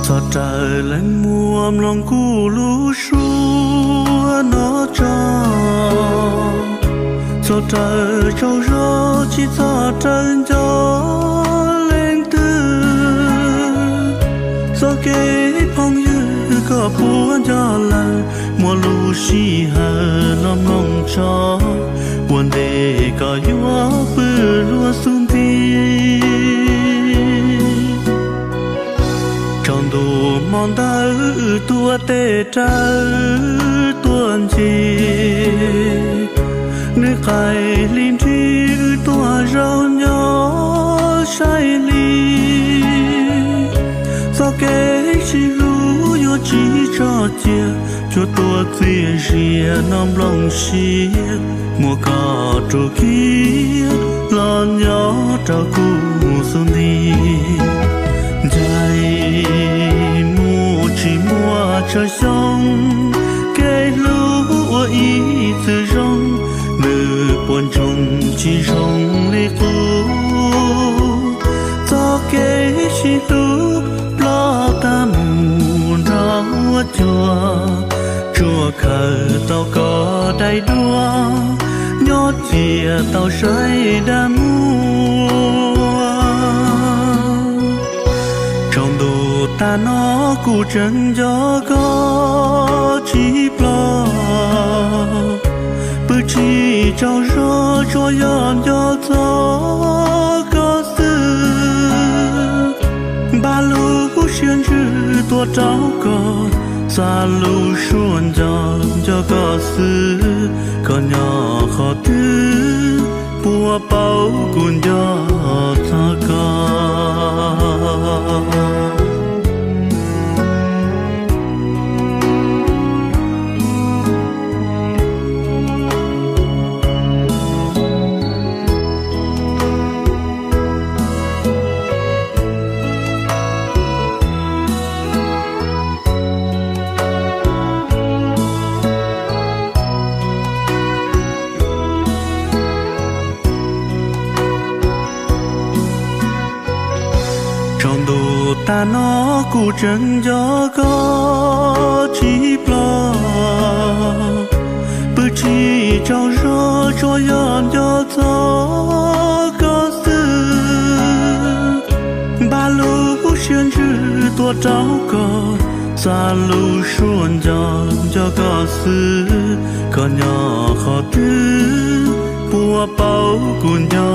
Txog raws leej muam mloog kuv lub suab no tso, txog raws tsaug zog tsis txog raws nco leej twg. Txoj kev phooj ywg koj puas nco lawm, muaj lub sij hawm los mloog tso, ua ntej koj yuav pw hlua xub nti. Tsaus ntuj hmo ntawd wb tuaj tes rawv tuaj ncig, nws qaij hli nrig wb tuaj zaum nyob saib hli. Txoj kev sib hlub yuav tsis tso cia, cuaj tuaj txias zias no nplooj siab, muaj koj rub kiag los nyob rau kuv xub nti. Ncaim mus tsis muaj tsawg xyoo, kev hlub ua ib txwm zoo, nws puas ntsoog tsis zoo li qub. Txoj kev sib hlub ploj tag mus nrog huab cua, tsuas khaws tau koj daim duab, nyob cia tau saib dag muag. Tsaus ntuj tag no kuv tseem nco koj tsis ploj, pw tsis tsaug zog tsuas yog nco txog koj xwb. Npaj lub siab ntsws tuaj rau koj, xa lub suab nco nco koj xwb. Koj nyob qhov twg puas paub kuv nco txog koj. Tsaus ntuj tag no kuv tseem nco koj tsis ploj, pw tsis tsaug zog tsuas yog nco txog koj xwb. Npaj lub siab ntsws tuaj rau koj, xa lub suab nco nco koj xwb. Koj nyob qhov twg puas paub kuv nco